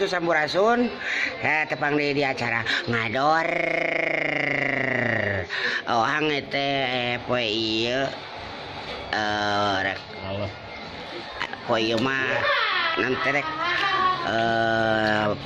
wabarakatuh. Sampurasun. Tepang di acara ngador. Oh hang teh poe ieu rek poe ieu mah nanti rek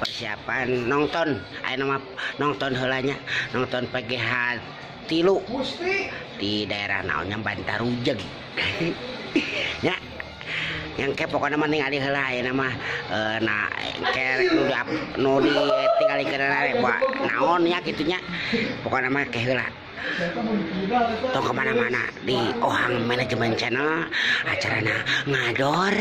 persiapan nonton ayeuna mah nonton heula nya, nonton PGH 3 di daerah naonnya Bantarujeg. Nya yang ke pokoknya mah ningali heula ayeuna mah na ke nu ditinggalikeun naon nya kitu nya, pokoknya mah ke heula. Tong kemana-mana di Ohang Manajemen Channel acarana ngador.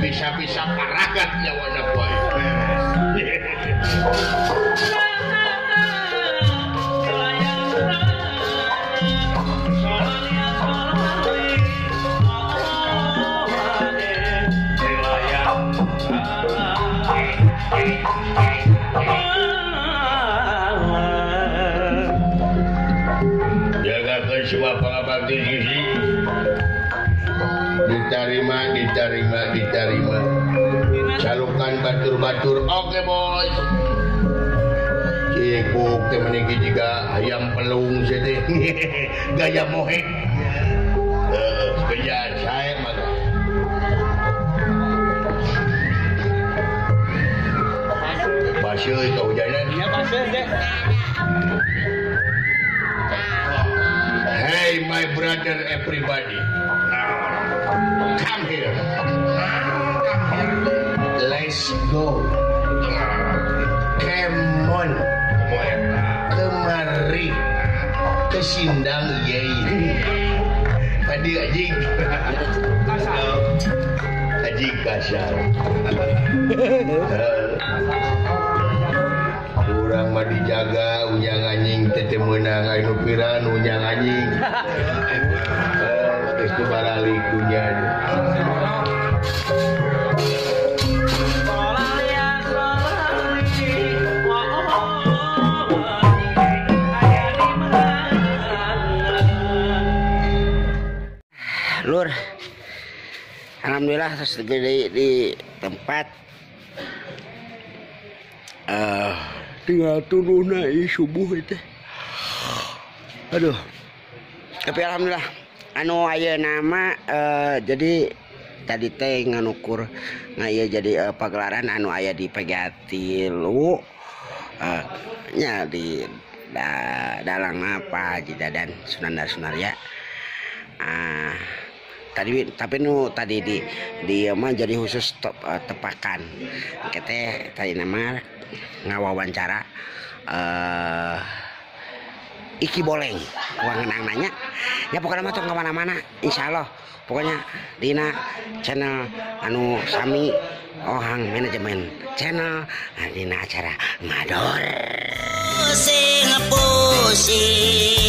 Bisa-bisa paragat nyawana ku aing. Jagakeun semua pangabakti gizi. Diterima, diterima, diterima. Calukan batur-batur. Oke, bos. Cipuk teh meniki juga ayam pelung teh. Gaya mohek. Sepejaan saya mah. Baseuh kehujanan. Iya, baseuh deh. Hey my brother everybody. Come here. Let's go. Come on. Kemari. Ke sindang yei. Tadi anjing. Gaji kasar. Urang mah dijaga unyang anjing teh teu meunang anu piran unyang anjing. Geus teu baralik dunya. Lur, alhamdulillah terus gede di tempat tinggal turun subuh itu. Aduh, tapi alhamdulillah anu aya nama jadi tadi teh nganukur ieu jadi pagelaran anu aya di PGH tilu nya di dalang apa Haji Dadan Sunandar Sunarya. Tadi tapi nu tadi di mah jadi khusus tepakan kita tadi nama ngawawancara Iki Boleng uang nanya ya pokoknya mah tong kemana-mana insyaallah pokoknya dina channel anu sami Ohang Manajemen channel dina acara ngador sing pusing.